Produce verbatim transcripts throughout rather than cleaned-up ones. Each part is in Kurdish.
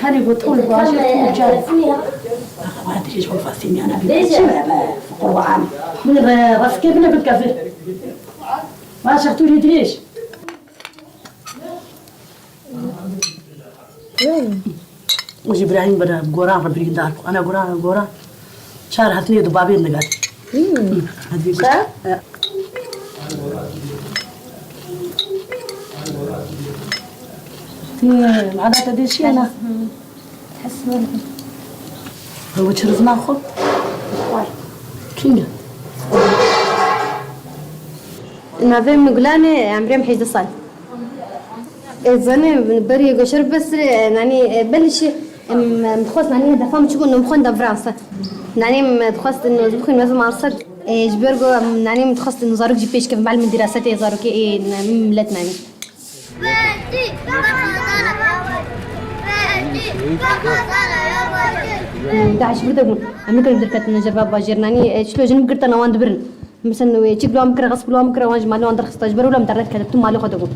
Hani gotin, baş gotin, car. Ama dirêj xwe fasîmiyana bî. Dirêj. Çi be, be, Qur'an. Min be, baskê bile bikefir. Baş tu dirêj. Hmm. Û ji Îbrahîm bira goran re birîndar bû. Ana goran, goran. Çar hatinê di babê digat. Hmm. Hadi. Ka? E. Ti, ada te dê çi ana? Hesn. Ew çi rizna xwe? Kî ne? Navê min Gulan e, emrê min hejdeh sal. Ez zanî berî goşer bes, e, nanî, e, belê şî, em, em, dixwest nanî hedefa min çi bû, nû min xwenda Fransa. Nanî, em, dixwest nû ez bixwînim, ez marsek, e, ji ber ku, em, nanî, em, dixwest nû zarok jî pêş kevim, bal min dîrasetê zarokê ê, nanî, millet nanî. Em, daş burada bûn. Em nikarin derketin jer va bajêr nanî, e, çilo jin girtana wan dibirin. Mesela, wê çi gulam kira, xas gulam kira, wan ji malê wan derxista, ji ber wilo em dernedikete, tu malê xwe dibû.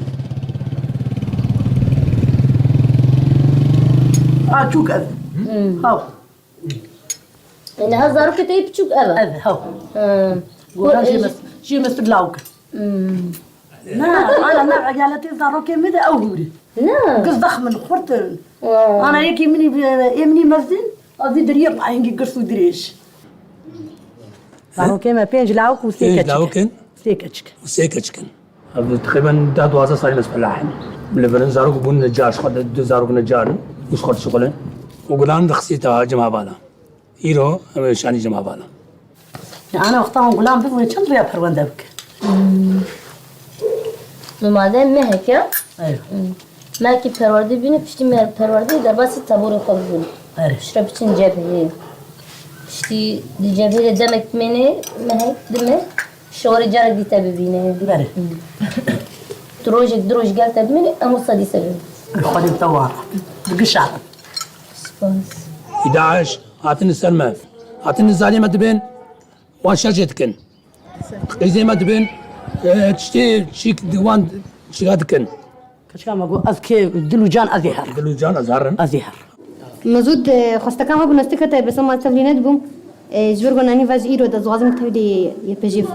A, çûk ev. Hmm. Haw. Niha zarokê te yê piçûk ev e? Ev, haw. Hmm. Goran jê mes-, jê mestir lawik. Hmm. Na, ana, na, eyaletê zarokê min de ew hûrî. Na. Giz zexmin, xurt in. Ana yekî min î, ê min î mezin, a vî deriyê hingî girs û dirêj. Zarokê me pênc lawik û sê keçik. Pênc lawik in? Sê keçik. Û sê keçik in. Ev teqrîben deh duwazdeh salî mesela hin. Li vir in zarok bûn necar, ji xwe de du zarok necar in û ji xwe dişixulin. Û Gulan dixisî te cima vala. Îro em ê şanî cima vala. Ya ana wexta hûn Gulan bibûn çend rêya perwende bike? Hmm. Normalde meheke. Eywa. Hmm. Mehekî perwerdê bîne, piştî me perwerdê derbasî teborê xwe bibûn. Erê. Piştre biçin cebheyê. Piştî di cebheyê de demek bimêne, mehek, di meh, şewerê carek dî te bibîne. Berê. Hmm. Tu rojek, du roj gel te bimêne, em wisa dîse bibîne. Xwedê bi te wan re. Bi gişa re. Spas. Î DAIŞ hatin li ser me. Hatin li zarê me dibên, wan şerjê dikin. Qîzê me dibên, e, tiştê çîk di wan çîka dikin. Keçika me got, ez kê dil û can ez ê her. Dil û can ez her in. Ez ê her. Me zû, e, xwesteka me bû nestikete, besa ma tevlî nedibûm. E, ji ber ku nanî va ji îro de dixwazim tevlî YPJ'ê bim.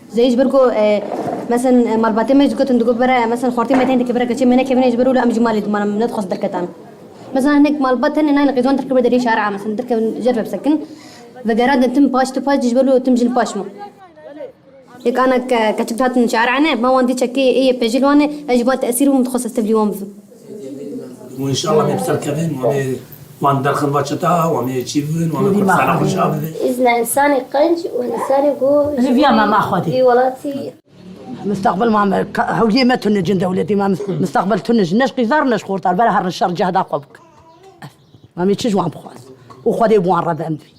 Zey ji ber ku, e, mesen, e, malbatê me jî digotin, digot bere, mesen xortê me tên dike bere keçê me nekevine ji ber wilo em jî malê diman, em nedixwest derketan. Mesen hinek malbat hene nayne qîzwan derkeve derê şara, mesen derkevin jer ve bisekin. Vegera de tim paş, tu paş jî ji ber wilo tim jin paş me. Yek ana ke-, keçik hatin şara ne, ma wan dî çekê ê YPJ'ê li wan e, ez ji wan tesîr bûm, dixwest ez tevlî wan bibim. Û înşallah me bi ser kevin, wan ê, wan derxin va çeta, wan ê çî bibin, wan ê Kurdistanê xweşa bibin. Îzna însanê qenc û însanê ku ji vî welatî. Mistaqbel ma me, ka-, hewliyê me tune cin dewletî, ma mis-, mistaqbel tune cin, ne ji qîzar ne ji xortar, bera herin şer cehda xwe bik. Ma me çi ji wan bixwaz? Û Xwedê bi wan re be em divî.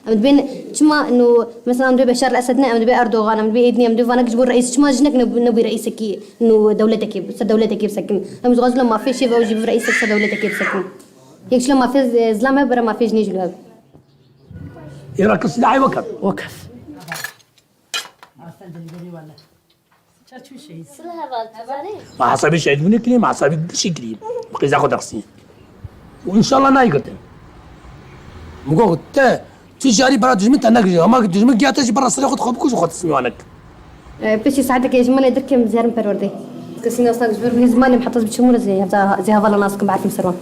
Em dibên, çima nû, mesela, em dibê Beşar el-Esed ne, em dibê Erdogan, em dibê êdinî, em dibê vanek ji bo reîs, çima jinek ne, nebû reîsekî nû dewletekê, ser dewletekê bisekin? Em dixwazin mafê şêve ew jî bibe reîsek ser dewletekê bisekin. Yek jî mafê z-, zilamê bere mafê jinê jî li we be. Ê rakir silahê wekef. Wekef. Çi heval, tu zanî? Ma hesabê şehîdbûnê kirî, ma hesabê gişî kirî. Bi qîza xwe dexsî. Û înşallah nayê girtin. Min got, te, tu jarî bera dijmin te negirî. Ama dijmin giya te jî bera serê xwe dixwe bikuje xwe tesmî wanek. E, piştî saetekê ji malê derkem, ez herim perwerdê. Kesî nas nakim ji ber min zimanê heta ez biçim û zê, heta zê hevala nas kim, bi erkim ser wan.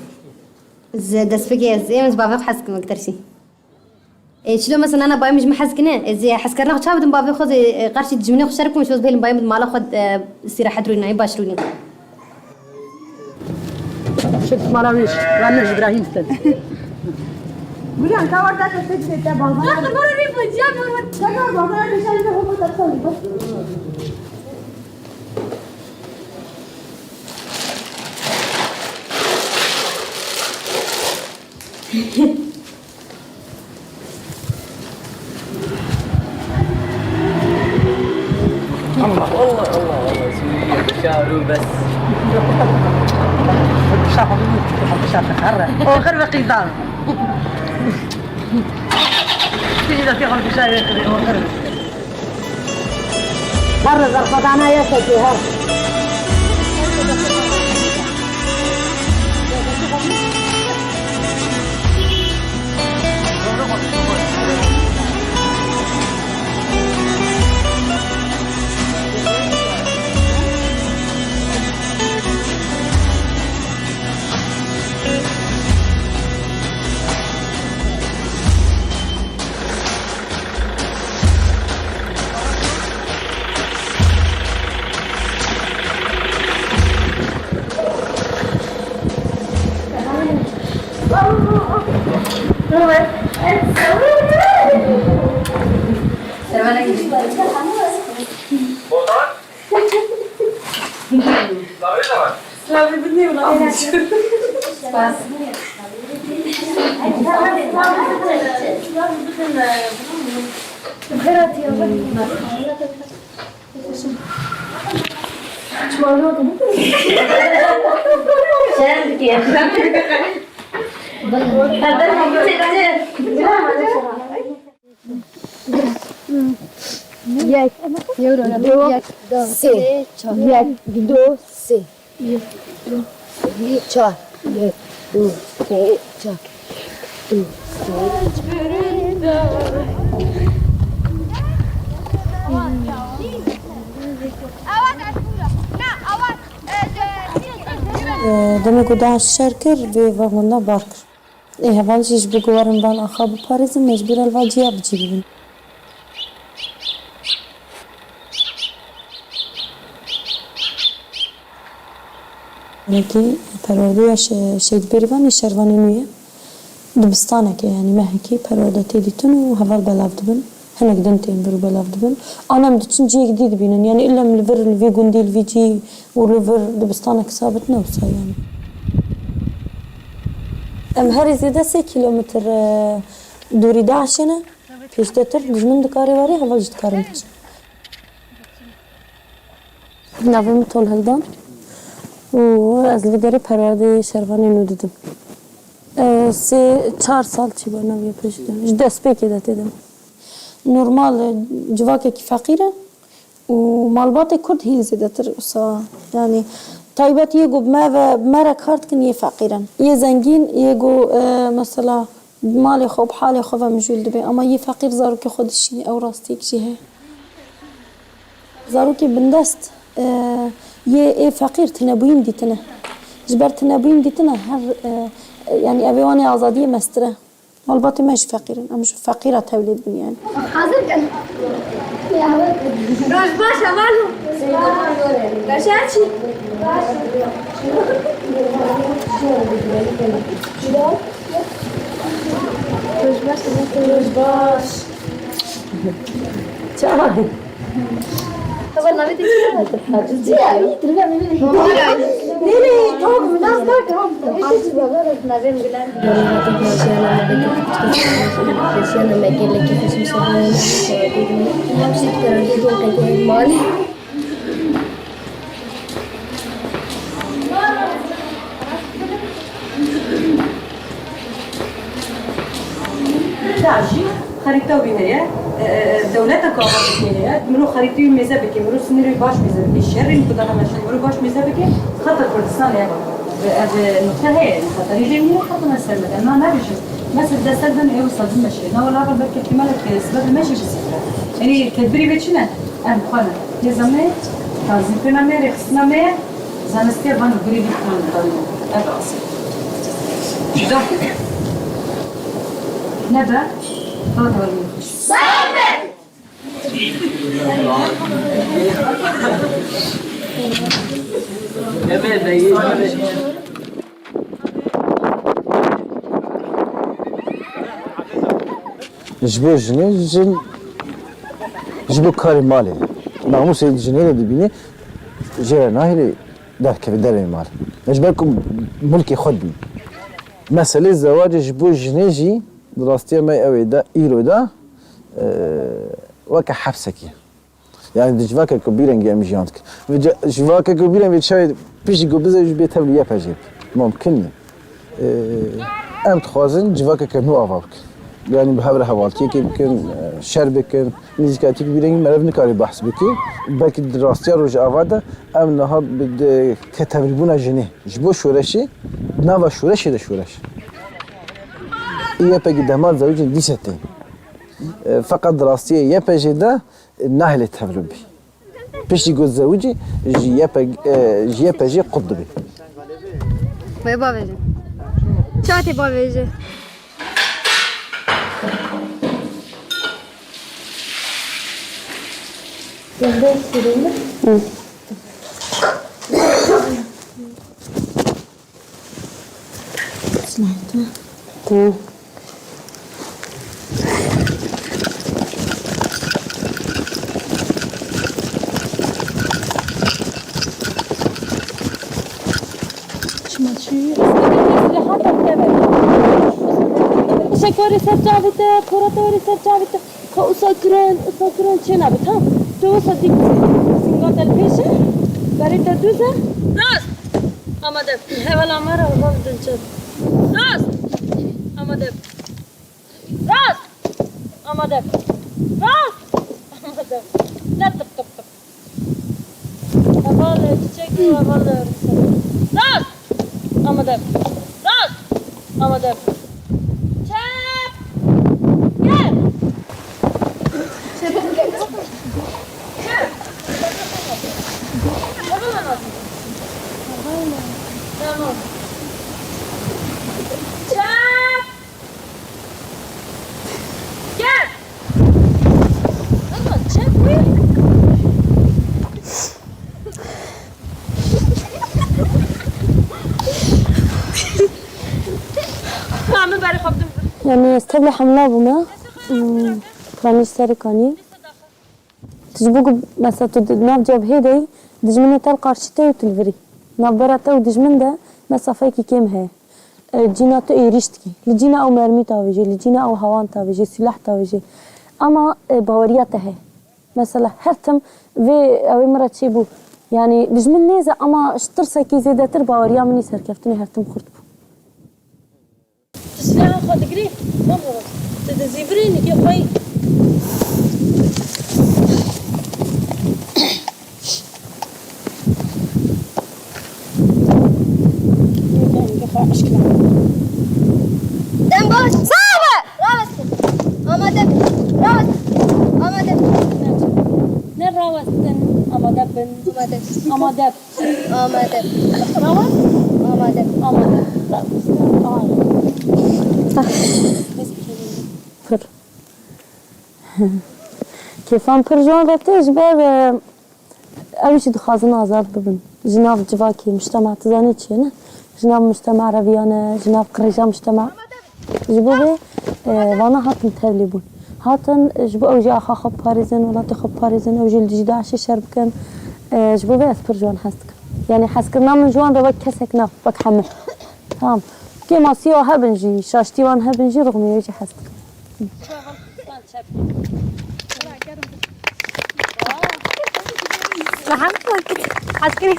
Ez destpêkê ez ê min ji bavê xwe hez kim, wek tersî. E, çilo mesela nana bayê min ji min hez kine. Ez ê hezkirina xwe çawa bidim bavê xwe, ez ê, e, qarşî dijminê xwe şer bikim, çilo ez bêlim bayê min mala xwe, e, îstîrehet rûnî, baş rûnî. Şit mala wî, wan ne ji Îbrahîm ditin. Gulan, ka warda ke te te bavara. Bak, bana bir bacağım var. Bak, bavara bir şey yok, o kadar. Allah, Allah, Allah, Allah, Suriye, şahru bes. Şahru, şahru, şahru. Oxir ve qîzan. Suriye de oxir. Her zarfadana yesekî her. Yek, du, sê. Yek, du, sê. Çar. Yek, du, sê, çar. Du, sê, çar. Demê ku DAIŞ şer kir, vê vegunda bar kir. Ê heval jî ji bo ku werin van axa biparêzin, mecbûr e li va ciya bi cî bibin. Hinekî perwerdeya Şe-, Şehîd Bêrîvanê şervanê nû ye. Dibistaneke, yanî mehekî perwerde tê dîtin û heval belav dibin. Hinek din tên vir û belav dibin. An em diçin cihek dî dibînin. Yanî illa em li vir, li vî gundî, li vî cî û li vir dibistanek sabit ne wisa yanî. Em herî zêde sê kîlometr, e, dûrî DAIŞê ne. Pêştetir dijmin dikare warê, heval jî dikarin biçin. Navê min Tol Hildan û ez li vê derê perwerdeyê şervanê nû didim. E, sê çar sal çêbû navê pêşî de. Ji destpêkê de tê de. Normal, e, civakekî feqîr e û malbatê Kurd hîn zêdetir wisa. Yanî taybet yê ku bi me ve, bi me re kar dikin yê feqîr in. Yê zengîn, yê ku, e, mesela bi malê xwe, bi halê xwe ve mijûl dibe. Ama yê feqîr zarokê xwe dişîne, ew rastiyek jî heye. Zarokê bindest, e, yê ê feqîr tinebûyîn dîtine. Ji ber tinebûyîn dîtine her, e, e, yanî ev ê wan ê azadiyê mestir e. Malbatê me jî feqîr in. Em ji feqîra tevlî dibin yanî. Hazir kin. Roj baş hevalno. Beşer çî? Roj baş hevalno. Roj baş. Çawa? Xeber navê te çi ye? Çi ye? Nê, nê, tamam, nas bak, tamam. Navê min Gulen. Şiyana me gelekî xweş malê. Dajî xerîta wî heye, e, e, dewleta ku ava dikê heye, miro xerîtê wî mêze bike, miro sinirê wî baş mêze bike, şerên ku dane meşe, miro baş mêze bike, xeta Kurdistanê ev e. Ev, e, nokte heye, xeterî lê nîne, xeta me ser me de, na nabêjim. Me ser destek dan ê wisa din meşe. Na wela belkî ihtimalek, e, sibebê me jî bisîtire. Yanî tedbirê wê çi ne? Em xwe ne. Nêzanê, tanzîmkirina me, rêxistina me ye. Zanistî van gurî bî kan dan. Ev asî. Cuda. Nebe. Daha da var mı? Ji bo jinê, jin ji bo karê malê. Namûsê jinê de dibîne, jê re nahêle derkeve derê mal. Ji ber ku milkê xwe dibîne. Meselê zewacê ji bo jinê jî di rastiya me ew ê de, îro de, e, weke hepsekê. Yani di civakeke ku bîrengî em jiyan dikin. Vê ca-, civakeke ku bîreng vê çaxê piştî ku bizewicî bê tevlî Y P G. Mumkin e. Ee, em dixwazin civakeke nû ava bikin. Yani bi hev re hevaltiyekê bikin, e, şer bikin. Nêzîkatiyekî bîrengî meriv nikare behs bike. Belkî di rastiya rojava de em niha bi, di, ke tevlîbûna jinê. Ji bo şoreşê, nava şoreşê de şoreş. Y P G dema zewicîn dîse tên. E, feqet di rastiyê Y P G de nahêle tevlî bî. Piştî ku zewicî ji Y P G, e, ji Y P G qut dibî. Wê bavêje. Ça tê bavêje? Hı. Tamam. Çek warê ser çavê te, porata warê ser çavê te. Ka usa kirin, usa kirin çê nabit, ha? Tu wisa dîk singa te li pêş e, berê te dûz e. Rast! Amade. Hevala me re heval din çar. Rast! Amade. Rast! Amade. Rast! Amade. Ne tıp tıp tıp. Heval çiçek û heval rast. Amade. Rast! Amade. Çep! Gel! Tamam. Çap! Gel! Ama çap mı? Tamam, ben kaptım. Yani, ez tevlî hemla bûme. Hmm, Piranî serê kanî. Tu ji bo ku, mesela, tu di nav cebhê de yî, dijminê te li qarşî te yî û tu li vir î. Navbera te û dijmin de mesafeyekî kêm heye. E, cîna tu êrîş dikî. Li cîna ew mermî tavêjê, li cîna ew hawan tavêjê, sîlah tavêjê. Ama, e, baweriya te heye. Mesela her tim vê ew ê min re çêbû. Yanî dijmin nêz e ama ji tirsekî zêdetir baweriya min î serkeftinê her tim xurt bû. Tu silêha xwe digirî? Babo, tu dizîvirî nîkê xwe yî. Nîkê xwe eşkina. Dem baş. Sabe! Rawestin. Amade bin. Rawestin. Amade bin. Ne rawestin, amade bin. Amade. Amade. Amade. Rawa? Amade. Amade. Tamam. Pir. Kêfan pir ji wan re tê ji ber, e, ew jî dixwazin azad bibin. Ji nav civakê, mujtema, tu zanî çi ye, ne? Ji nav mujtema reviyane, ji nav qirêja mujtema. Ji bo vê, e, vana hatin tevlî bûn. Hatin, e, ji bo ew jî axa xwe biparêzin, welatê xwe biparêzin, ew jî li dijî DAIŞê şer bikin. E, ji bo vê ez pir ji wan hez dikim. Yanî hezkirina min ji wan re wek kesek ne, wek hemû. Tamam. Kêmasiya hebin jî, şaştî wan hebin jî, rixmî wê jî hez dikim. Hez kirî.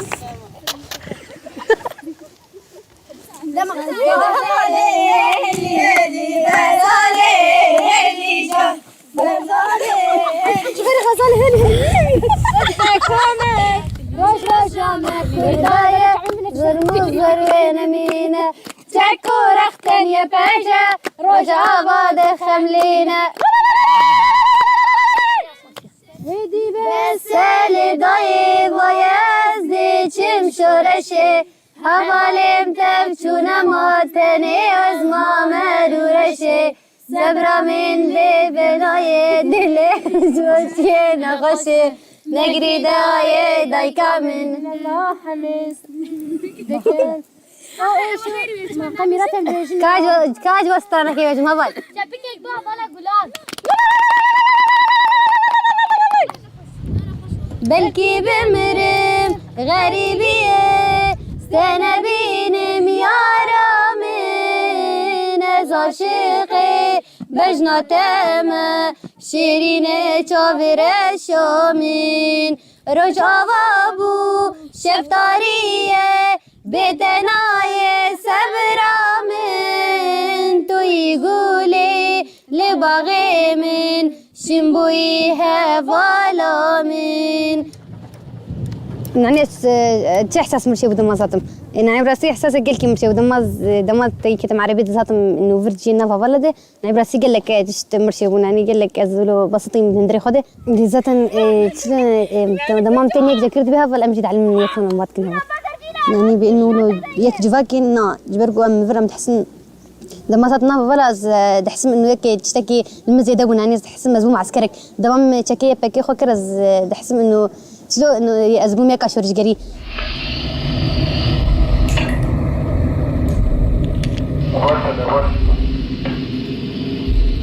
Roj roja me Kurda ye, zurm û zor wê nemîne. Çek û rexten ye pêşe, Rojava dixemlîne. Wê dî be selê dayê, vay ez diçim şoreşê. Hevalên tev çûne ma, tenê ez mame rûreşê. Sebra min vê belayê, dilê ji we çiyê nexweşê. Negirî dayê dayka min. Kamera tev dibêjin. Kaj, kaj westane ke vejim heval. Çepikek bi hevala gulan. Belkî bimirim xerîbiyê, te nebînim yara min. Ez aşiqê bejna te me, şêrînê çavê reşa min. Rojava bû şev tarî ye, bê te nayê sebra min. Tu yî gulê li baxê min, şîn bûyî hevala min. Nanê, e, çi ihsas min şê bû dema zatim. E, nanê, bi rastî ihsasek gelkî min şê bû dema, e, dema te ketim erebî dizatim nû vir cî nav hevala de. Ney, bi rastî gelek, e, tişt min şê bû, nanî gelek ez wilo besitîm hundirê xwe de. Lê zaten, e, çi, e, te-, dema min tênê yek cekir dibe heval, em jî dielim yek xwe em vat kin heval. Nanî bi inu wilo yek civakê na, ji ber ku em vir em dihisin. Dema sat na heval ez, e, dihisim inu yek tiştekî li min zêde bû, nanî ez dihisim ez bûm eskerek. Dema min çekê yepekê xwe kir ez, e, dihisim inu Çilo, no, ez bûm yeka şorişgerî.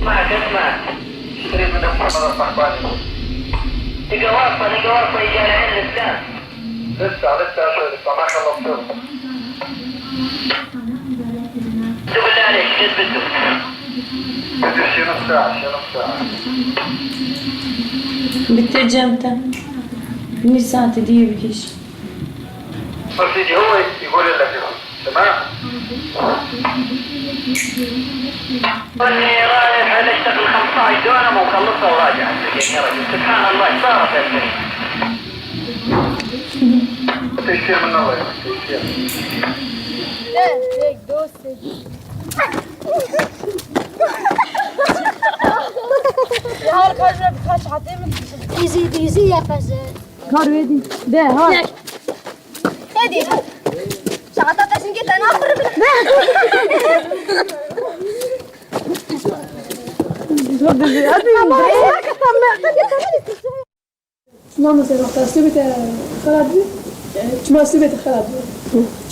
اسمع، اسمع. اشتري من أبو حفظ الصحباني. لقى واسطة، لقى واسطة يجي على عين الإسلام. لسه، لسه، لسه، ما خلصت. بالله عليك، جد بدك. Bitti cem te. Bir saati diye bir iş. Bak, seni هو يقول لك تمام. اللي رايح على اشتغل خمسطعش دونم ومخلصها وراجع. سبحان الله، ايش صارت هالشيء؟ تيسير من الله يا رب، تيسير. Her kaç, kaç hatim? Dizi, dizi yapasın. Kar verdi. De, ha. Hadi. Saata taşın git, ne yapırım? Hadi. Çima mesela, te sibê te xerab bû? Çima sibê te xerab bû?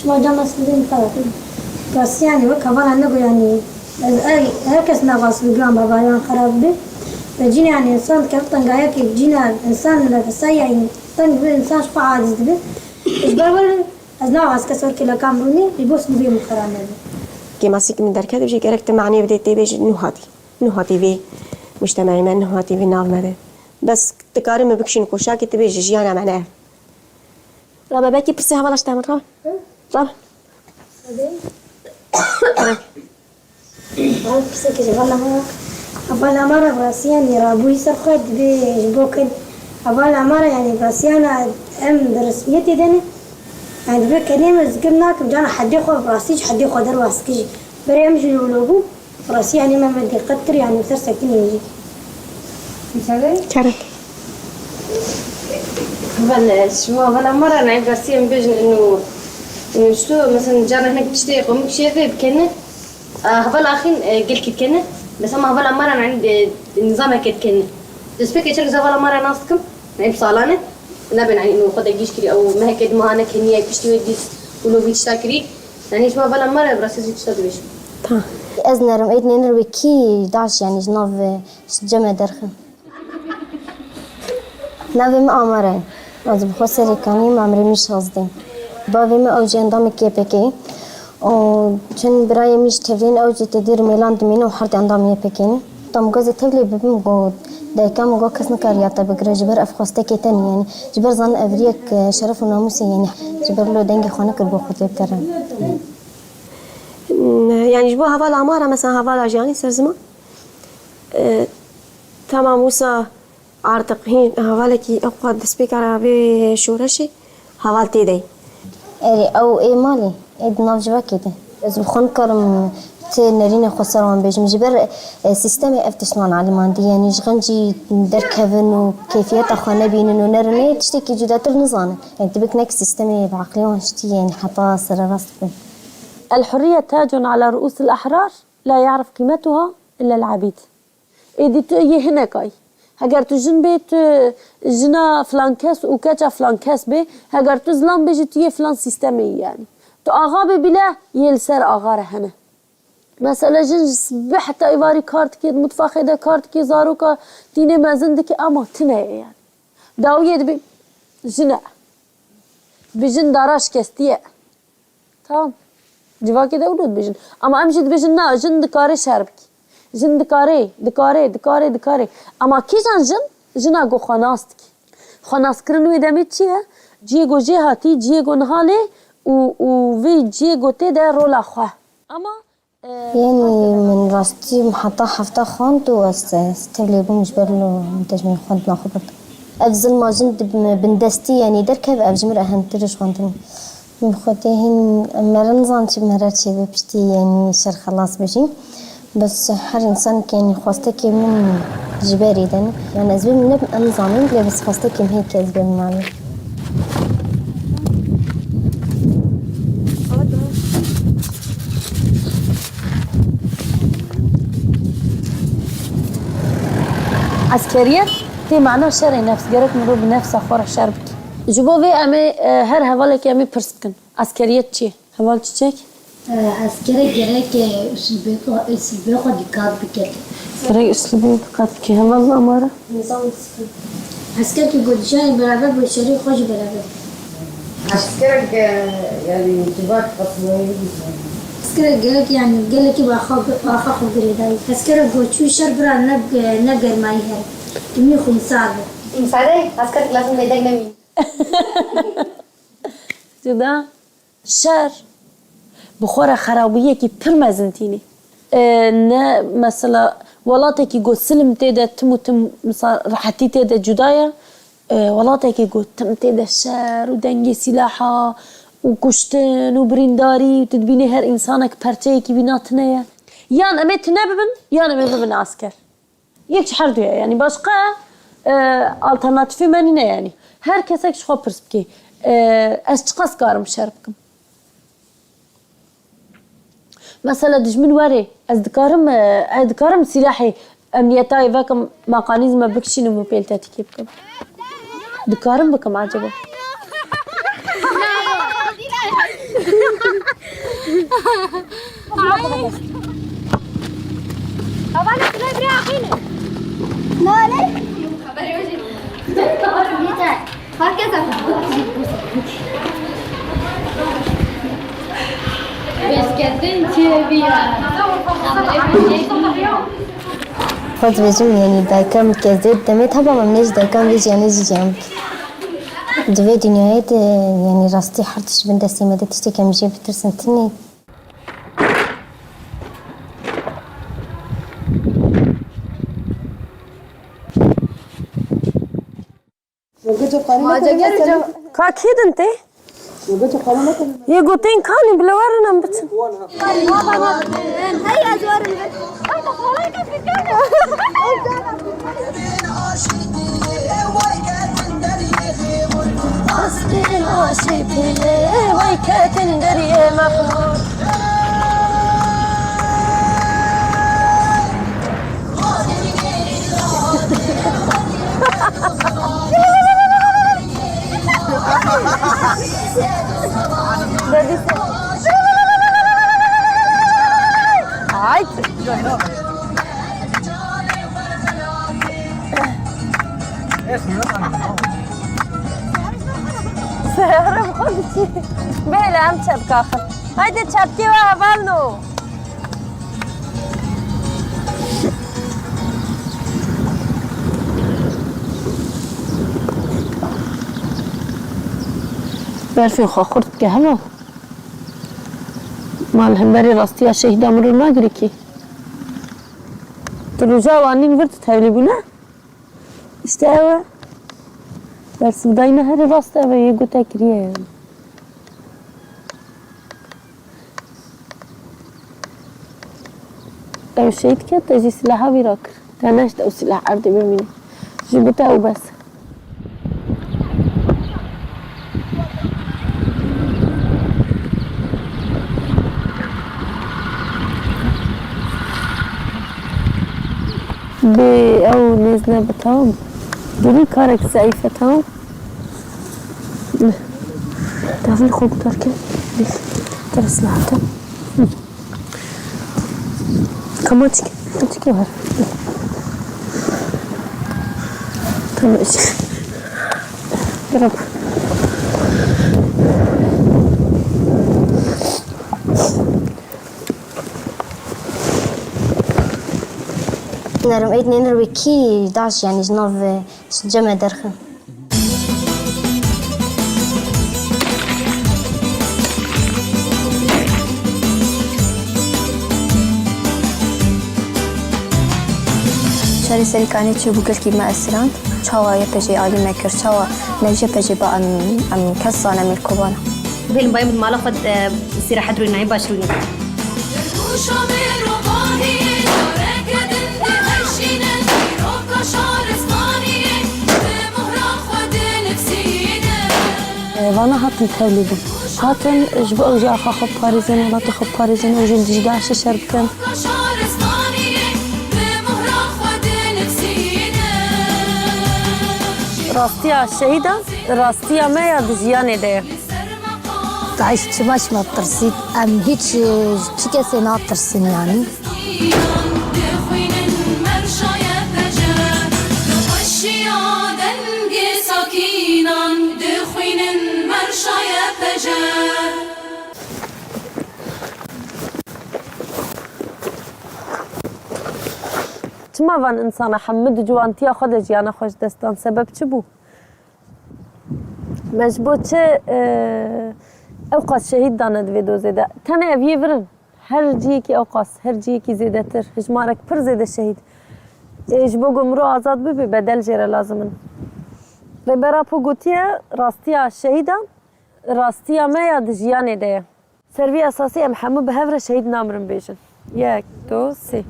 Çima cama sibê te xerab bû? Rastî, yanî, wek hevala me got, yanî, ez, ey, her kes navas bi giran bavariyan xerab bi. Ve cîn, yanî, însan dikeve tengayekê, cîna însan nefesayî, yanî, teng bi, însan ji xwe aciz dibe. Ji ber were ez navas kes wekî lekan rûnê, ji bo sibê min xerab nebe. Kêmasî ki min derket, jî gerek tu manê bidê tê bêjî, nû hatî. Nû hatî vê mujtemeî me, nû hatî vê nav me de. Bes dikarin min bikişîn koşakê, tu bêjî jiyana me ne ev. Rabe, belkî pirsê hevala ji te min, rabe. Rabe. Rabe, pirsê kê ji hevala me. Hevala me re bi rastî, yanî, rabûyî ser xwe dibê ji bo kin. Hevala me re, yanî, bi rastî, yanî, em bi resmiyetê de ne. Yanî, dibê kenê min, ez gim nakim, cana hedê xwe, bi rastî ji hedê xwe derwas kir jî. Berê em jî wilo bûn. Rastî, yanî, me, me dîqet kir, yanî, ser sekinê jî. Kerek. Bele, şima hevala me re nayê rastî em bêjin inu, inu şto, mesela, cara hinek tiştê komik şêvê bikene. A, hevala axîn, e, gelkî dikene. Mesela, me hevala me re nayê, e, nizameke dikene. Destpêkê çerek hevala me re nas dikim. Nayê bi salan e. Nabên, yanî, inu xwe de gîş kirî, ew meheke di mehane keniye, piştî wê dîs û lovî tişta kirî. Yanî, ji me hevala me re bi rastî zî tişta dibêjim. Ta. Ez nerim, êd nênir wê kî daş, yanî, ji nav, e, ji cem me derxin. Navê min Amare ye. Ez bi xwe serê kanî me, emrê min şazdeh. Bavê min ew jî endamê K P K ye. Û çend birayê min jî tevlîn ew jî tê dêr mêlan dimîne û her di endamê Y P K ne. Tam gazê tevlê bibim, got, dayika min got kes nikariya te bigire, ji ber ev xwestekê te ne, yanî ji ber zanin ev riyek, e, şeref û namûsê, yanî ji ber lo dengê xwe nekir bo xwe tê bikere. Yanî ji bo hevala Amare, mesela hevala Jiyanî ser ziman, e, tamam wisa Artiq hîn hevalekî ew qat destpêka vê şoreşê heval tê de ye. Erê, ew ê malê, ê di nav civakê de. Ez bi xwe nikarim ti nerînê xwe ser wan bêjim. Ji ber, e, sîstemê ev tişt wan elimandî. Yanî ji xencî derkevin û keyfiyeta xwe nebînin û nerin ê tiştekî cudatir nizanin. Yanî tu bik nek sîstemê bi eqlê wan ştî, yanî heta sererast bin. الحرية تاج على رؤوس الأحرار لا يعرف قيمتها إلا العبيد. Êdî tu yê hinek ay. Heger tu jin bê, tu jina filan kes û keça filan kes bê. Heger tu zilam bê jî, tu yê filan sîstemê yî, yanî. Tu axa bê bîle, yê li ser axa re hene. Mesela jin ji sibeh heta êvarî kar dike, di mutfaxê de kar dike, zaroka tînê mezin dike, ama tune ye, yanî. Dawiyê dibê jin e. Bi jin dara şikestî ye. Tamam. Civakê de wilo dibêjin. Ama em jî dibêjin, na, jin dikare şer bike. Jin dikare, dikare, dikare, dikare. Ama kîjan jin? Jina ku xwe nas dike. Xwenaskirin wê demê çi ye? Cihê ku jê hatî, cihê ku niha lê û, û vê cihê ku tê de rola xwe. Ama, e, Yanî min rastî heta hefta xwend û ez, ez tevlê bûm ji ber lo min tejmîn xwendina xwe bird. Ev zilma jin di bindestî, yanî derkeve, ev ji min re ehntir ji xwendinê. Min bi xwe tê hîn em mere nizan çi mere çêbe piştî, yanî şer xelas bêjî. Bes her însanek, yanî xwestekê min ji berî de ne. Yanî ez bêm ne em zanîn, lê bes xwestekê min heye ke ez bêm malê. Eskeriyet tê mana şerê nefs, gerek mirov bi nefsa xwe re şer bike. Ji bo vê em ê, e, her hevalekê em ê pirs bikin. Eskeriyet çi ye? Heval Çiçek? E, eskerek gerek, e, uslubê xwe, uslubê xwe dîqat bike. Gerek uslubê dîqat bike. Heval Amare? Nizam disiplîn. Esker ki godişanê beraber bi şerî xwe jî beraber. Eskerek, e, yani civak qasmawî. Gelek, gelek, yani, gelekî bi axa, bi axa xwe girêdayî. Eskere got, çû şer bira ne, ne germayî here. Dimî xwe misal be. Misal e, asker lazim mêdek nemî. Cuda. Şer bi xwe re xerabiyekî pir mezin tînî. E, ne, mesela, welatekî ku silim tê de tim û tim, misal, rehetî tê de cuda ye. E, welatekî ku tim tê de şer û dengê sîlaha û kuştin û birîndarî û tu dibînî her însanek perçeyekî wîna tune ye. Yan em ê tune bibin, yan em ê bibin asker. Yek ji her du ye, yanî başqa, e, alternatîfê me nîne yanî. Her kesek ji xwe pirs bike, e, ez çiqas karim şer bikim? Mesela dijmin were, ez dikarim, e, ez dikarim sîlahê emniyetayê vekim, mekanîzma bikişînim û pêltetikê bikim? Dikarim bikim acaba? Havale, tu ne bire axîne? Nale? Yeter. Herkes Bêzketin çi hevî ya? Xwe dibêjim, yanî dayika min ke zêd demê, heba min ji dayika min vê jiyanê jî jiyan bike. Di vê dinyayê de, yanî rastî her tişt bin destê me de, tiştê ke em jê bitirsin tune. Ka kî din tê? Yê gotên kanî bile werin em biçin. Aşkên aşî pîlê, wey ketin deriyê mexmûr. Ay. Seyare bi xwe diçî. Bêle em çepka xin. Haydi çepkê we hevalno. Berfê xwe xurt dike hema. Ma li hemberî rastiya şehîda mirov nagire kî. Tu roja wan nîn vir tu tevlî bûne? Îşte ew e. Bersivdayîna herî rast ev e, yê gote kiriye yani. Ew şehîd ket, te jî silaha wî rakir. Te neşt ew silah erdê bimîne. Ji bo te ew bes. Bê ew nêz nebe, tamam. Gelî karek zeîf e, tamam. Davî xwe gutar ke. Te silah te. Kamaçik, kamaçik var. Tamam. Bırak. Nerim êt nênir wê kî daş, yani ji nav, e, cem e derxin. Şerê Serîkanê çêbû, gelkî me esirand. Çawa Y P J alî me kir, çawa ne J P J ba em, em kes zane mêrkovan. Bêlim bayê min mala xwe, e, sîrehet rûnayê baş rûnî. Vana hatin tevlî bûn. Hatin ji bo ew jî axa xwe biparêzin, welatê xwe biparêzin, ew jî li dijî DAIŞê şer bikin. Rastiya şehîdan, rastiya me ya di jiyanê de ye. DAIŞ çima çima tirsît? Em hiç, e, çi kesê natirsin yani. Çima van insana hemû di ciwantiya xwe de jiyana xwe ji dest dan? Sebeb çi bû? Me ji bo çi, e, ew qas şehîd dane di vê dozê de? Tenê ev yê vir in. Her ciyekî ew qas, her ciyekî zêdetir. Hijmarek pir zêde şehîd. Ê, ji bo ku mirov azad bibe, bedel jê re lazim in. Rêber Apo gotiye, rastiya şehîdan, rastiya me ya di jiyanê de ye. Ser vî esasî em hemû bi hev re şehîd namirin bêjin. Yek, du, sê.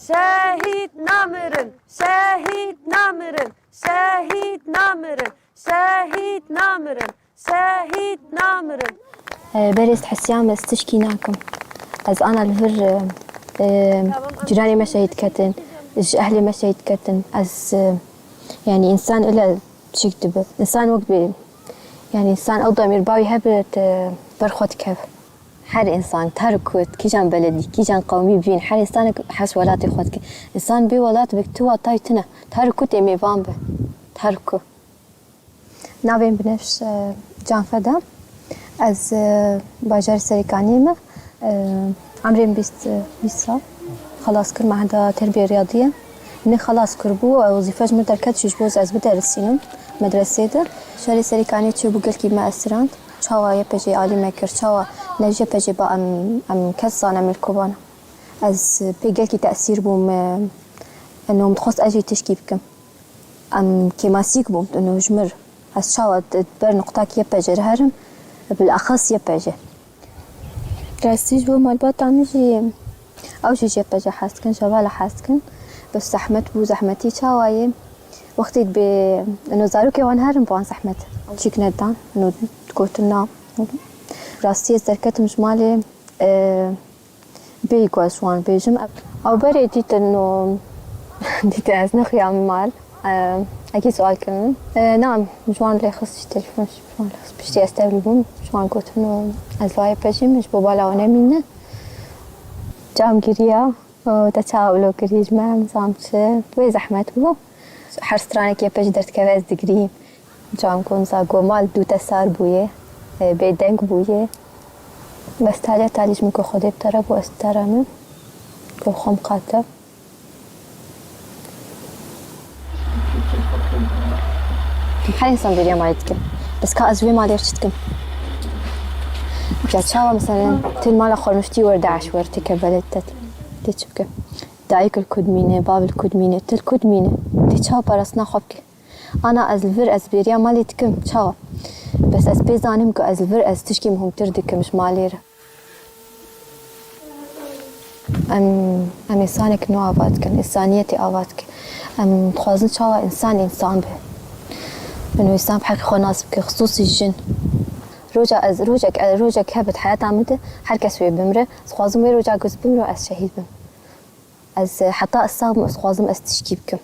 Şehîd namirin, şehîd namirin, şehîd namirin, şehîd namirin, şehîd namirin. E, berê ez hesiyam ez tişkî nakim. Ez ana li vir, e, e, cîranê me şehîd ketin, ji ehlê me şehîd ketin. Ez, e, yanî însan öyle tişik dibe. Însan wek bê, yanî însan ew demîrba wî hebe te ber xwe dikev. Her însan, her ku kîjan beledî, kîjan qewmî bîn, her însanek hez welatê xwe dike. Însan bê welat be, tu watayê tune. Her ku tê mêvan be. Her ku. Navê min Binevş, e, Canfeda. Ez, e, bajarê Serêkaniyê me. E, emrê min bîst, e, bîst sal. Xelas kir mehda terbiyê riyadiyê. Min xelas kir bû, e, wezîfe ji min derket jî ji bo ez biderisînim medresê de. Şerê Serêkaniyê çêbû gelkî me esirand. Çawa Y P G alî me kir, çawa ne ji Y P G ba em, em kes zane em li ku bana. Ez pê gelkî tesîr bûm, e, eno min dixwest ez jî tişkî bikim. Em kêmasîk bûm, eno ji mir. Ez çawa di ber nuqtakî Y P G re herim, bilexes Y P G. Rastî ji bo malbata min jî, ew jî ji Y P G hez dikin, ji hevala hez dikin. Bes zehmet bû, zehmetî çawa ye? Wextê dibê, eno zarokê wan herin bi wan zehmet. Çîk nedan, eno digotin na. Rastî ez derketim ji malê, e, Bêyî ku ez ji wan bêjim, ew berê dîtin û dîtin ez nexuyam mal. E, ekî sual kirin. E, na, ji wan lê xist ji telefon, ji wan lê xist piştî ez tevlî bûm. Ji wan gotin û ez li Y P G me, ji bo bala we nemîne. Cam giriya. Û te çawa wilo kirî ji me, nizam çi. Wê zehmet bû. Her stranek Y P G derdikeve ez digirîm. Cam ku niza ku mal dû te sar bûye, e, bêdeng bûye. Bes talîya talî ji min ku Xwedê bi te re bû, ez bi te re me. Ku xwe miqate. Her însan bêriya malê dike. Bes ka ez ji vê malê re çi dikim? Ya çawa, meselen, tu li mala xwe rûniştî wer DAIŞ wer têke belê te. Tê çi bike? Dayik li ku dimîne, bav li ku dimîne, tu li ku dimîne? Tê çawa parastina xwe bike? Ana ez li vir, ez bêriya malê dikim, çawa? Bes ez pê zanim ku ez li vir, ez tişkî muhimtir dikim ji malê re. Em, em însanek nû ava dikin, însaniyetê ava dikin. Em dixwazin çawa însan însan be. Min însan bi heqê xwe nas bike, xisûsî jin. Roja ez, rojek, rojek hebe di heyata min de, her kes wê bimre. Ez dixwazim wê roja ku ez bimrim, ez şehîd bim. Ez, e, heta ez sax bim, ez dixwazim ez tişkî bikim.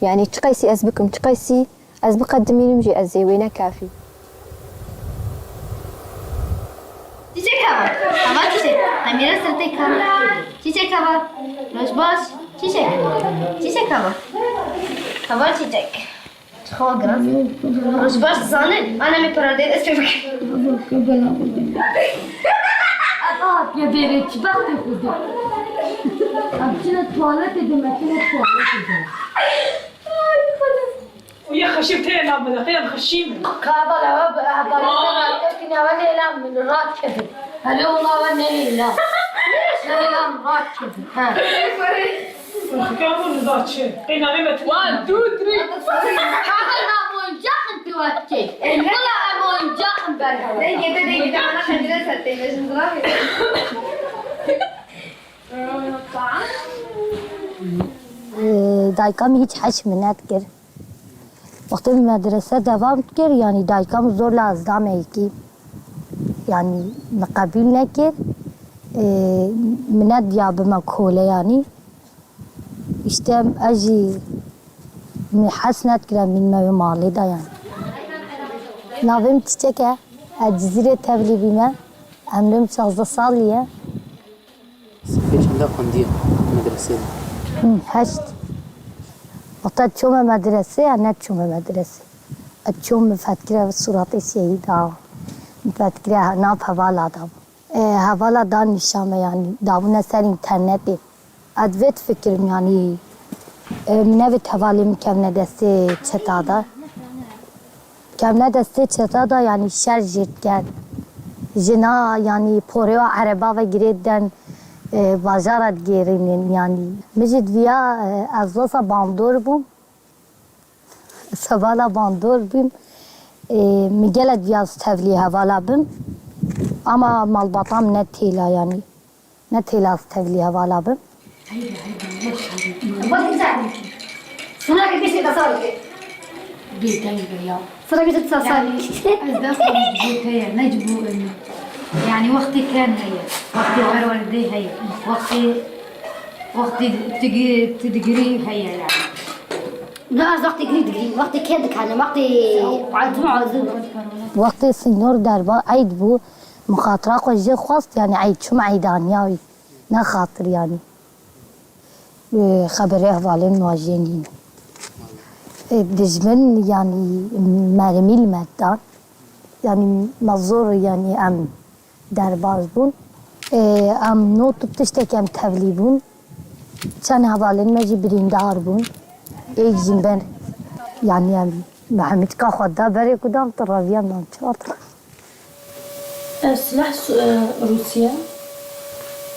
Yanî çi qeysî ez bikim, çi qeysî ez biqedimînim, jî ez ê wê nekafî. Çîçek hava. Hava çîçek. Emîra sirtê kara. Çîçek hava. Roj baş. Çîçek. Çîçek hava. Hava çîçek. Xwe giran. Roj baş zanin. Ana me parade dest pê bikin. Aa, ya bêrê çi baxtê xwe de. Em çine tuwaletê de, me çine tuwaletê de. Ay, Xwedê. Û ya xeşîm tê nav bide, qeyam xeşîm. Kaba la wa, ba, ba, ba, ba, kine wa ne la min rat kedi. Hele ona wa ne la. Ne la min rat kedi. Ha. Xikam û niza çi? Qey navê me tu. One, two, three. Kaka, em oyuncak in tu atke. Valla em oyuncak in ber. Dengê te, dengê te, ana xencere ser tê, mecin zirabê. Ee, dayika min hiç heş min nedikir. Wextê min medrese devam dikir, yanî dayika min zorla ez dame yekî. Yanî min qebîl nekir. Ee, min nediya bime kole yanî. Îşte ez jî min hez nedikir em bînime wê malê de yanî. Navê min Çiçek e. Ez Cizîrê tevlî bîme. Emrê min şazdeh salî ye. Sifê çenda xwendiye medresê de? Hı, heşt. Wexta çûme medresê, ya ne çûme medresê. Ez çûm min fetkire suratê şehîda. Min fetkire nav hevala da. E, hevala da nîşa me, yanî dabûne ser înternetê. Ez vê difikirim, yanî E, min nevêt hevalê min kevne destê çeta de. Kevne destê çeta de, yanî şer jê diket. Jina, yanî porêya ereba ve girê den, e, bajara digêrînin, yanî. Min jî diviya, e, ez wesa bandor bûm. Sevala bandor bûm. E, min gelek viya ez tevlî hevala bim. Ama malbata min ne têla, yanî. Ne têla ez tevlî hevala bim. Sana ki bir şey tasar ki. Bê teybe ya. Sana bir şey tasar. Yani, ez dest xwe ji bo te ye, ne ji bo em. Yani, wextê ken heye. Wextê perwerdê heye. Wextê, wextê tu gi-, tu digirî heye yani. Ne, ez wextê girî digirî. Wextê ken dikene. Wextê azim azim. Wextê sînor derba eyd bû. Min xatira xwe jê xwest, yanî eyd çûm eydaniya wî. Ne xatir yanî. Ê, xeberê hevalên min jê nîne. Ê, dijmin yanî mermî li me dan. Yanî me zor yanî em derbas bûn. Ê, em not û tiştekî em tevlî bûn. Çend hevalên me jî birîndar bûn. Ê jî ber yanî em Mehemîdka xwe da berê ku dam tu reviya nan çat. Ev silah Su-, e, Rûsya.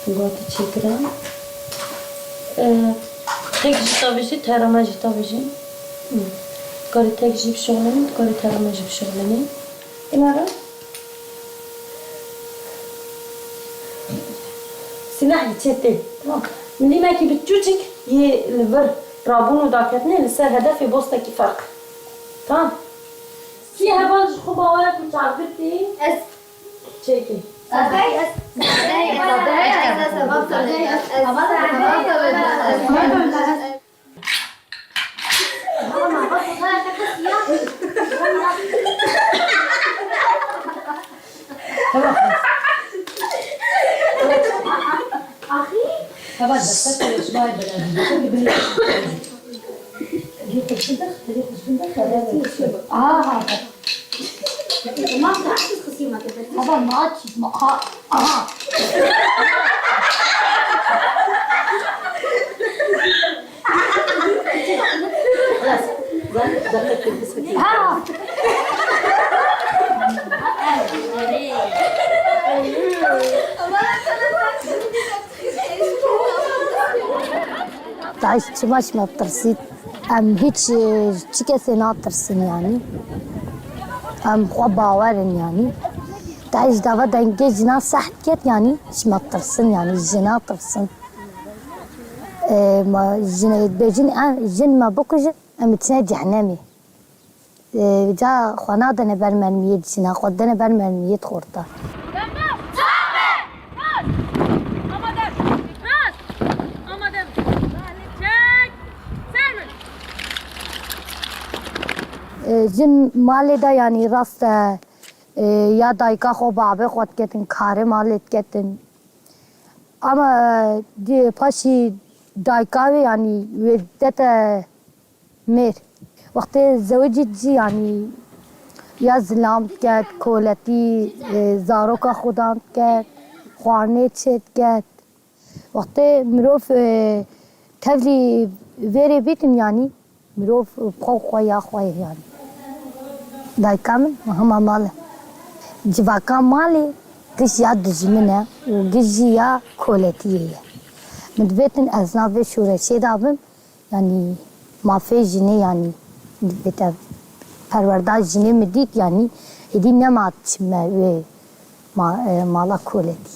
Gotî çêkirin. E, tek jî tavêjî, terame jî tavêjî. Dikarî tek jî bişuxulînî, dikarî terame jî bişuxulînî. Îna re? Silahê çetê. Milîmekî biçûçik yê li vir rabûn û daketinê li ser hedefê bostekî ferq. Tamam. Sî heval ji xwe bawer ku çavgirtî. Ez. Çêkî. Aha. Tamam, daha siz kısayım hakikaten. Baba, ne açayım? Aha, aha. Ha. Daîş çima ji me tirsît? Em hiç, e, çi kesê natirsin yanî. Em xwe bawer in yanî. Daîş dava dengê jina seh diket yanî, ji me tirsin yanî, jina tirsin. E, ma jin, bêjin, em, jin me bikujin, em diçine cehnemê. Ca xwe nadine ber mermiyê dişîne, xwe dine ber mermiyê dixorta. Jin malê de yanî rast e, e, ya dayika xwe, babê xwe diketin, karê malê diketin. Ama, e, di paşî dayika wê, yanî wê dete mêr. Wextê zewicî jî, yanî ya zilam diket, koletî, e, zaroka xudan diket, xwarinê çê diket. Wextê mirov, e, tevlî vêrê bîtin, yanî mirov bi xwe, xwe ya xwe ye, yanî. Dayika min hema mal e. Civaka malê giş ya dijmin e û giş jî ya koletiyê ye. Min dibêtin ez nav vê şoreşê de bim. Yanî mafê jinê, yanî dibêt ev perwerda jinê min dît, yanî êdî nema çime wê ma-, e, mala koletî.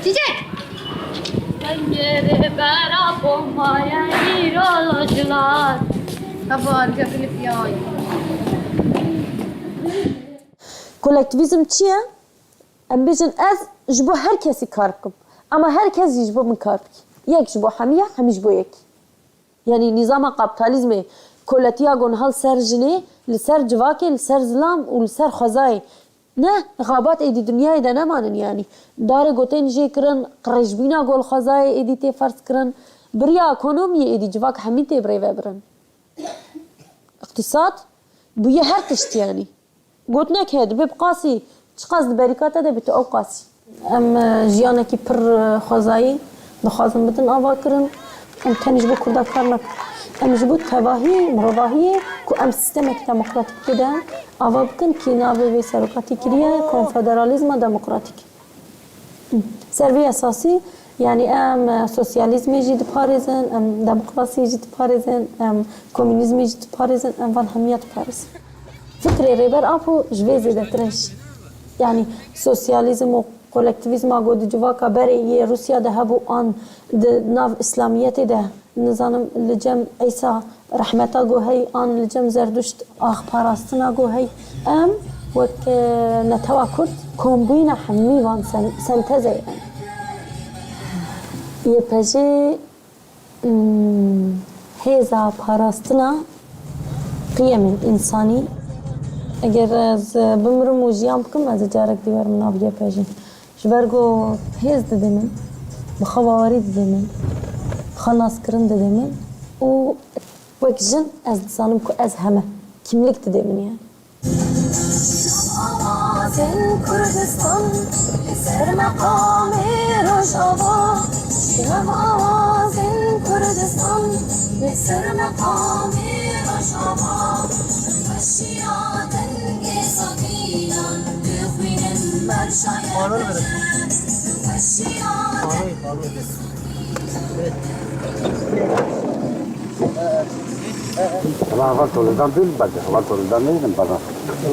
Çiçek! Pencerê bera pomaya îro jilat. Heval, gel klip ya. Kolektivîzm çi ye? Em bêjin, ez ji bo her kesî kar bikim. Ema her kes jî ji bo min kar bike. Yek ji bo hemî ya, hemî ji bo yekî. Yanî nîzama kapîtalîzmê, koletiya ku niha li ser jinê, li ser civakê, li ser zilam û li ser xwezayê. Ne, xebat êdî dinyayê de nemanin yanî. Darê ku tên jê kirin, qirêjbîna ku li xwezayê êdî tê ferz kirin. Bi riya ekonomiyê êdî civak hemî tê birêvebirin. Îqtîsad bûye her tişt yanî. Gotinek heye, dibe bi qasî, çiqas di berîka te de bî tu ew qasî. Em, e, jiyanekî pir, e, xwezayî dixwazin bidin avakirin. Em tenê ji bo Kurda kar nakin. Em ji bo tevahî mirovahiyê ku em sîstemekî demokratîk bide, ava bikin kî navê vê serokatî kiriye konfederalîzma demokratîk. Ser vê esasî, yanî em, e, sosyalîzmê jî diparêzin, em demokrasiyê jî diparêzin, em komûnîzmê jî diparêzin, em van hemiya diparêzin. Fikrê Rêber Apo ji vê zêdetir e jî. Yanî sosyalîzm û kolektîvîzma ku di civaka berê yê Rûsya de hebû an di nav îslamiyetê de, nizanim, li cem Îsa rehmeta ku hey an li cem Zerduşt axparastina ku hey, em wek, e, netewa Kurd kombûyîna hemî van sen-, sentezê ye. Y P J, hmm, hêza parastina qiyemên însanî. Eger ez bimirim û jiyan bikim, ez ê carek dî werim nav Y P J. Ji ber ku hêz dide min, bi xwe bawerî dide min, bi xwe naskirin dide min û wek jin ez dizanim ku ez heme, kîmlik dide min yani. Awazên Kurdistan li ser meqamê Rojava, awazên Kurdistan li ser meqamê Rojava, weşiya dengê sakinan. Xanûr verin. Xanûr, xanûr. Ama heval tolizdan dûr berde, heval tolizdan ne dedim bana.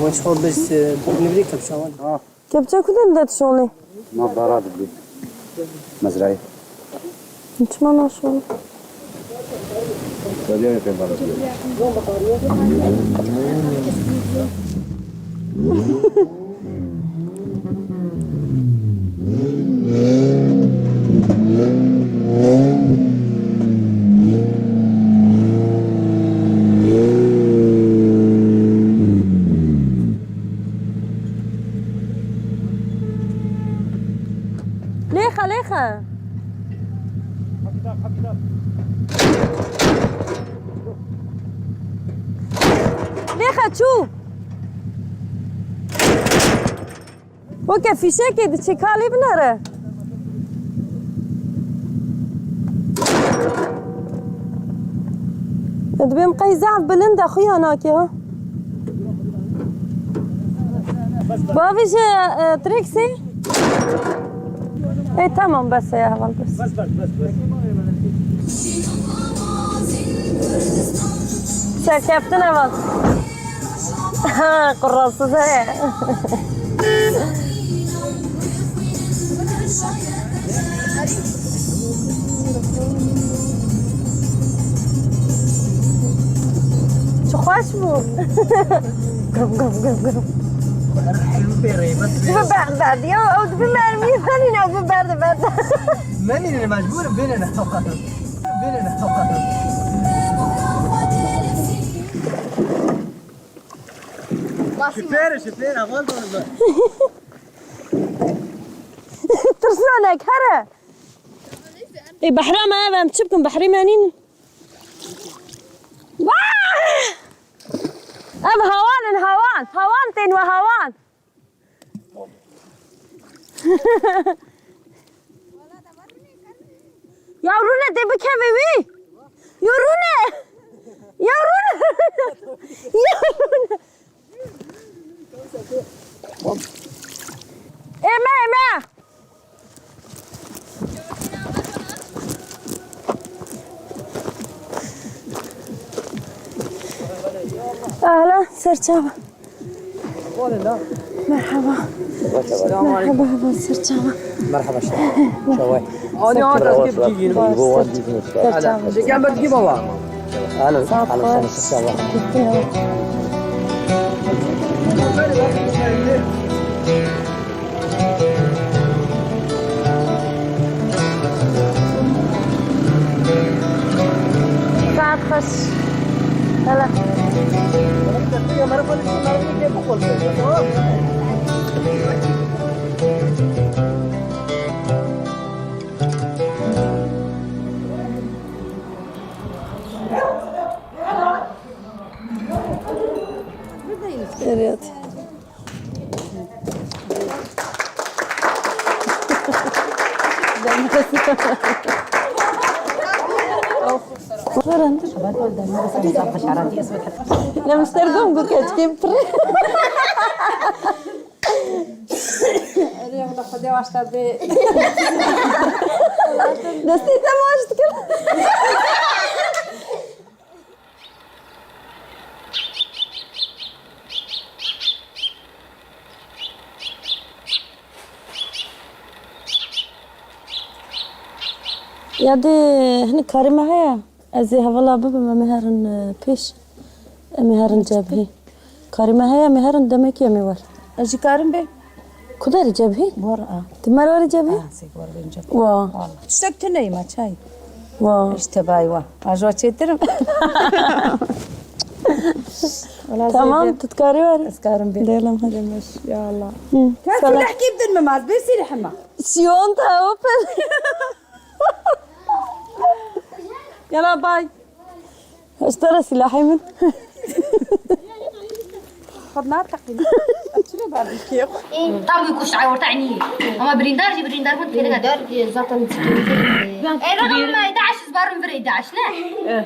Weş xwe bes, e, nivrî kepçawan. Ha. Kepçe ku de li destşolê? Ma bara dibî. Mezrayê. Çima naşon? Lêxe, lêxe. Lêxe çû. Weke fîşekê diçe kalê binere. Dibêm qey zehf bilind e, xuya nake ha. Bavêje, e, Trêksê. Ê, tamam, bes e, heval, bes. Bes, bes, bes, bes. Serkeftin heval. Ha, qurasız he. Çi xweş bû. Gum, gum, gum, gum. Dibi ber, ber, ya, ew dibi mermî, benî ne, bi ber de, ber de. Menî ne, mecbûr im, bêne ne. Bêne ne. Şifêr, şifêr, heval dolu. Tirsanek, here. Ê, behra me ev, em çi bikin? Behrê me nîn. Wah! Ev hawan in, hawan. Hawan tên we, hawan. Ya rûne, tê bikeve wî. Ya rûne. Ya rûne. Ya rûne. Ême, ême. Ahlan, serçava. Merhaba. Merhaba, heval serçava. Merhaba, şevay. Hadi, hadi, hadi. Serçava. Şeker, ben gideyim baba. Ahlan, ahlan, serçava. Saet xweş. Hele. Evet. Lem ser gom gu keçkên pir. Erê wala Xwedê waşta bê. Destê te maç dikir. Ya dê hinek karê me heye. Ez ê hevala bibim, em ê herin, e, pêş. Em ê herin cebhê. Karê me heye, em ê herin demekî em ê wer. Ez jî karim bê. Ku derê cebhê? Bor a. Tu mer werî cebhê? Ah, sê bor bên cebhê. Wa. Wala. Tiştek tune yî ma çay. Wa. Îşte bay wa. Ajo çêtirim. Wala tamam, zêde. Tu dikarî werî. Ez karim bê. Dêlim hadi. Demiş, ya Allah. Hı. Kes Sana- lehkî bidin mi maz, bê sîrî hema. Şiyon ta open. Yala bay. Ji te re sîlahê min. Xwe nateqîne. Çilo ber dikê. Tam wî kuşt orta nî. Ama birîndar jî birîndar bûn têne. Birîndar, e, zaten. Ey, ragam me, DAIŞ, ez barim virê DAIŞ, ne? Eh.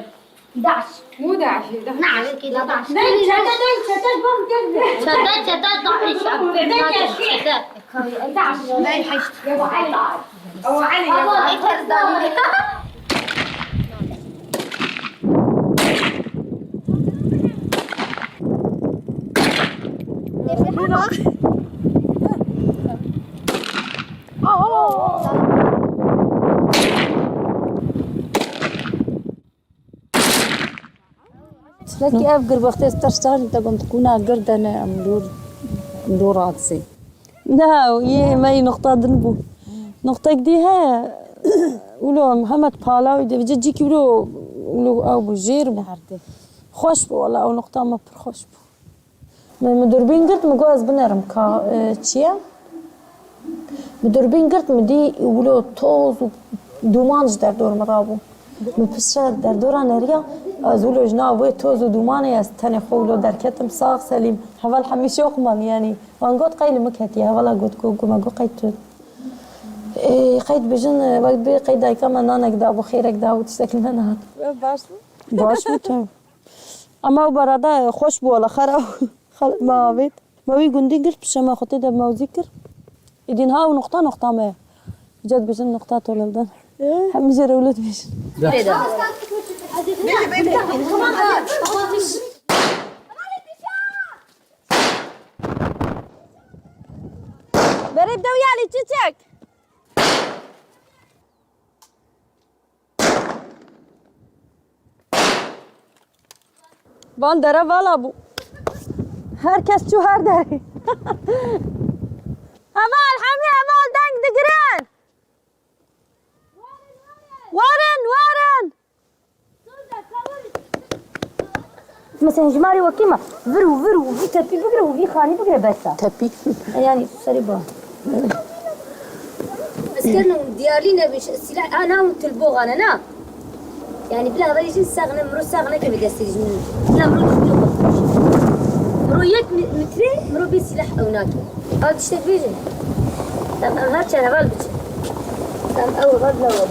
DAIŞ. Mû DAIŞ, DAIŞ. Ne, çete değil, çete bom geldi. Çete, çete, DAIŞ, abi, çete. Belkî ev gir wextê ez teşt te gom dikûna gir de ne em dûr, em dûr radizê. Na, yê me yê noqta din bû. Noqtek dî heye, wilo em heme pala wî de, vêce cîkî wilo, wilo ew bû, jêr bû. Xweş bû, wela ew noqta me pir xweş bû. Min, min dûrbîn girt, min got ez binerim ka, e, çi ye? Min dûrbîn girt, min dî wilo toz û dûman ji derdor min rabû. Min piştre derdora neriya, ez wilo ji nav wê toz û dûmanê ez tenê xwe wilo derketim, sax selîm. Heval hemî şoq man, yanî. Wan got qey li min ketiye, hevala got, got, got, me got qey tu. Ê, qey dibêjin, e, wek bê qey dayika me nanek dabû, xêrek dabû, tiştek li me nehat. Baş bû. Baş bû, tabii. Ama ew berada xweş bû, wela xera, xera me avêt. Me wî gundî girt, piştre me xwe tê de mewzî kir. Êdî niha ew noqta, noqta me ye. Îca dibêjin noqta toleldan. Hemî jê re wilo dibêjin. Berê bi dewî Elî çiçek. Van dere vala bû. Her kes çû her derê. Heval, hemî heval deng digirin. Warin, warin. Mesela ji marê wekî me vir û vir û vî tepî bigire û vî xanî bigire bes e. Tepî. E, yanî serî ba. Ez kerdim diyarlî nebin, silah, a, na hûn tilboxan e, na? Yanî bila verî jin sax ne, miro sax neke bi destê jin. Bila miro jin yok. Miro yek mi-, metre, miro bê silah ew nake. Ew tiştek bêjin. Em, em her çar heval biçin. Em ew heval bila werin.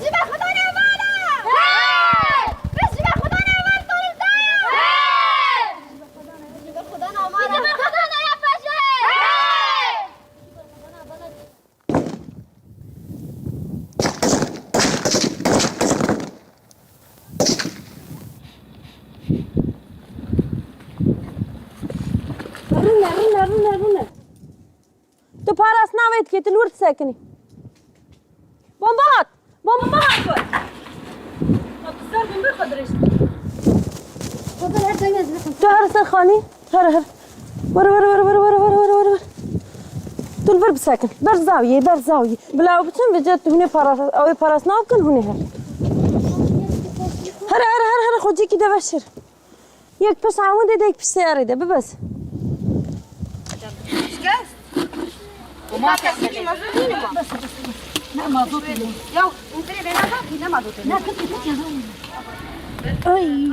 Ji me Xudan heval e! Hey! Biz ji me Xudan heval tolil dayê! Hey! Ji me Xudan heval e! Hey! Rûne, rûne, rûne, rûne. Tu paras navê dikê, tu li wir disekinî. Bomba hat! Bomba hat! Ser bombe xwe dirêj. Tu her ser xanî. Here, here. Were, were, were. Tu li vir bisekin. Ber zaviyê, ber zaviyê. Bila ew biçin, vêca tu hûnê paras-, ew ê paras nakin, hûnê her. Here, here, here, here, xwe cîkî de veşir. Yek pişt Amûdê de, yek pişt seyarê de. Bibes. Ay.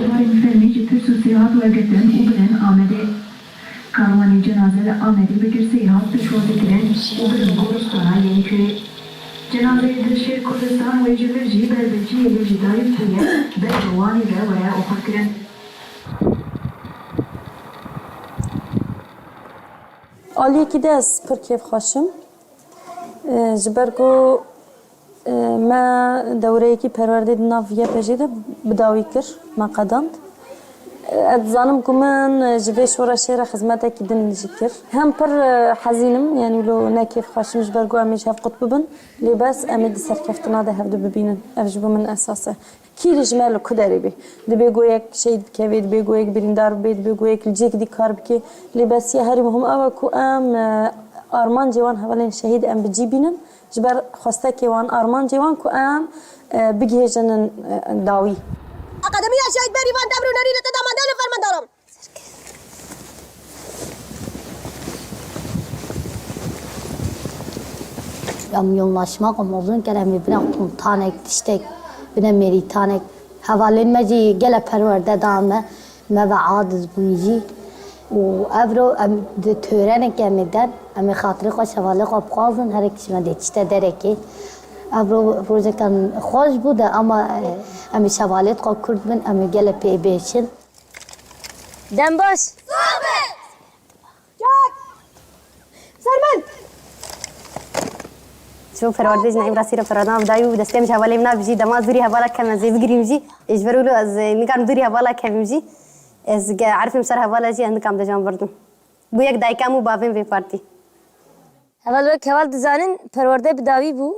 Warên fermî ji tirs û sêhat wergirtin û birin Amedê. Karwanê cenaze li Amedê bi girseyî hat pişwazîkirin û birin goristana Yeniköyê. Cenazeyê di şêr Kurdistan wê ji vir jî ber bi cihê wê ji dayik bûye, ber bi Wanê ve were oxirkirin. Aliyekî de ez pir kêfxweş im. E, ji ber ku, e, me dewreyekî perwerdê di nav Y P J'ê de bi dawî kir, me qedand. E, ez dizanim ku min ji vê şoreşê re xizmetekî din jî kir. Hem pir, e, hezîn im, yanî wilo ne kêfxweş im ji ber ku em ê ji hev qut bibin, lê bes em ê di serkeftina de hevdu bibînin. Ev ji bo min esas e. Kî li ji me li ku derê bê? Dibê ku yek şehîd bikevê, dibê ku yek birîndar bibê, dibê ku yek li cihekî dî kar bike. Lê bes ya herî muhim ew e ku em, e, armancê wan hevalên şehîd em bi cî bînin. Ji ber xwestekê wan, armancê wan ku em, e, bigihêjinin, e, dawî. Akademiya Şehîd Bêrîvan Demir û Nerî li te damande li fermandaran. Em yoğunlaşma ku mezûn kir, em ê bine komutanê tiştek, bine mêrîtanê. Hevalên me jî gelek perwerde da me, me ve aciz bûn jî. Û evro em di törenek em ê den, em ê xatirê xwe, şevalê xwe bixwazin, herek ji me dê çite derekê. Evro rojeka xweş bû de, ama, e, em ê şevalê xwe Kurd bin, em ê gelek pê bêşin. Dem baş. Sax be. Çak. Ser min. Ço perwerde ji neyê rastî re perwerdan bidayî û destê min ji hevalê min a bijî, dema zûrî hevala kem ez ê bigirîm jî. Ê ji ber wilo ez, e, nikarim dûrî hevala kevim jî. Ez ge erfim ser hevala jî, ez nikam dejan birdim. Bû yek dayikam û bavên vê partî. Heval wek heval dizanin perwerde bi dawî bû.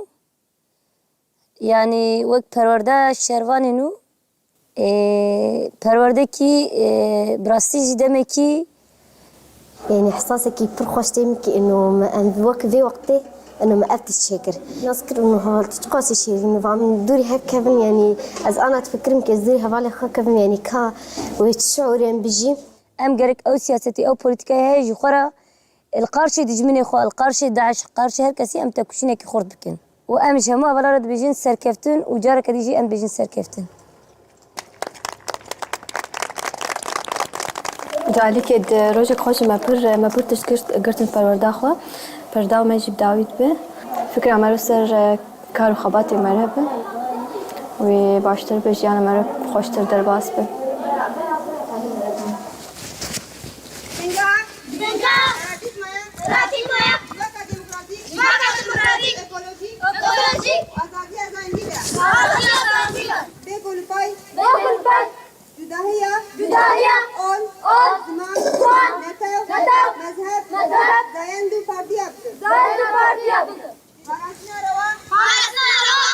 Yanî wek perwerdeya şervanê nû, e, perwerdekî, e, bi rastî jî demekî, yanî ihsasekî pir xweş tê min kir, ino me em wek vê wextê, ino me ev tişt çêkir. Nas kir û niha tu çiqasî şêrîn, va min dûrî hev kevin, yanî ez ana difikirim ku ez dûrî hevalê xwe kevim, yanî ka wê çi şiûrê em bijî. Em gerek ew siyasetî, ew polîtîkayê heye ji xwe re, li qarşê dijminê xwe, li qarşê DAIŞ, li qarşê her kesî em tekoşînekî xurt bikin. Û em ji hemû hevala re dibêjin serkeftin û careke dî jî em dibêjin serkeftin. Di alîkê di rojek xwe jî me pir, me pir tişt girt, girtin perwerda xwe. Perda me jî bi dawî dibe. Fikra me re ser, e, kar û xebatê me re be. Wê baştir be, jiyana me re xweştir derbas be. Bingeha. Bingeha. Paradîzmaya. Paradîzmaya. Civaka demokratîk. Civaka demokratîk. Ekolojîk. Ekolojîk. Azadiya zayendî de. Azadiya zayendî de. Bê golpay. Bê golpay. Cudahiya. Cudahiya. Ol. Ol. Ziman. Ziman. Netew. Netew. Mezheb. Mezheb. Zayend û partiya bikin. Zayend û partiya bikin. Parastina rewa. Parastina rewa.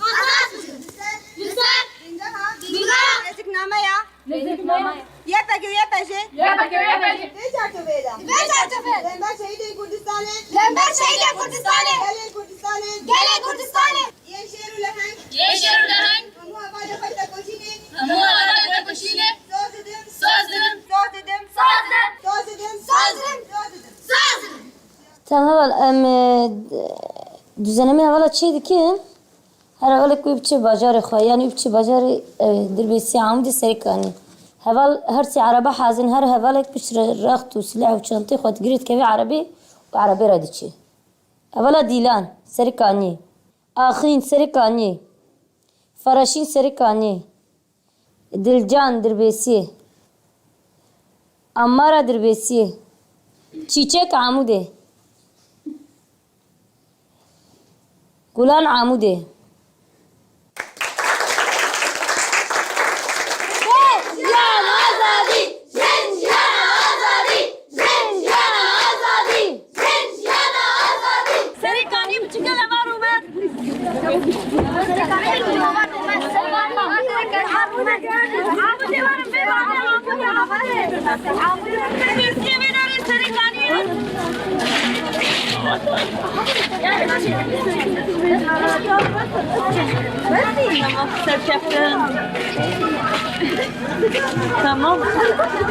Esas bikin. Li ser. Li ser. Bingeha. Bingeha. Nêzîknameya. Nêzîknameya. Y P G û Y P J. Y P G û Y P J. Vê çarçoveyê de. Vê çarçoveyê de. Li hember şehîdên Kurdistanê. Li hember şehîdên Kurdistanê. Gelên Kurdistanê. Gelên Kurdistanê. Yên şêr û leheng. Yên şêr û leheng. Hemû hevalên xwe tekoşînê. Hemû hevalên xwe tekoşînê. Soz didim. Soz didim. Soz didim. Soz didim. Soz didim. Soz didim. Soz didim. Soz didim. Tamam heval, em, e, düzenlemê hevala çê dikin. Her hevalek wê biçe bajarê xwe, yanî wê biçe bajarê, e, Dirbêsî, Amûdê, Serê Kanî. Heval her sê erebe hazin, her hevalek piştre rext û sileh û çantê xwe digire dikeve erebê û erebê re diçe. Hevala Dîlan, Serê Kaniyê. Axîn, Serê Kaniyê. Faraşîn, Serê Kaniyê. Dilcan, Dirbêsiyê. Ammara, Dirbêsiyê. Çîçek, Amûdê. Gulan, Amûdê. Jin jiyana azadî! Jin jiyana azadî! Jin jiyana azadî! Jin jiyana azadî! Serê Kanî biçûke levar û me. Tamam, serkeftin. Tamam.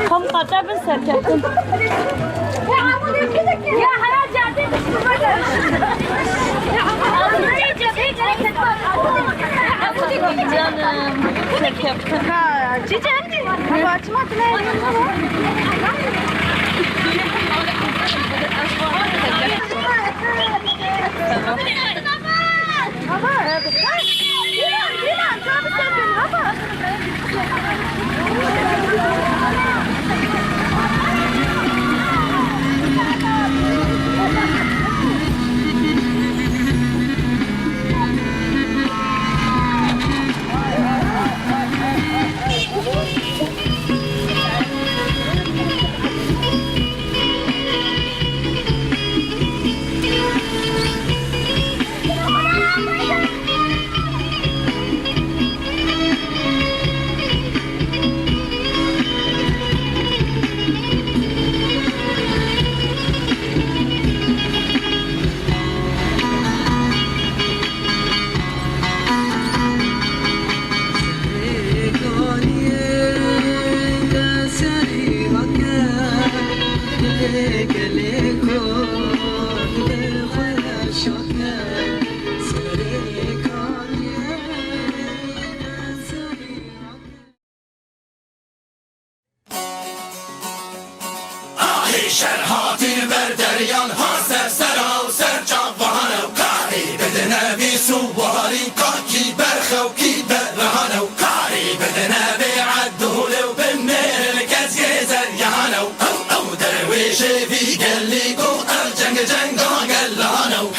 Tam qate bin serkeftin. Canım, serkeftin. Ha, çiçek. Ahê şer hatî ber deryan, ha ser sera û ser çav vahane û karî bidine vî sû buharî, ka kî berxe û kî berahane û karî bidine bê edûlê û binêr li keziyê zeryahane û ew, ew derwêşê vî gelî ku ev ceng cenga gelahane û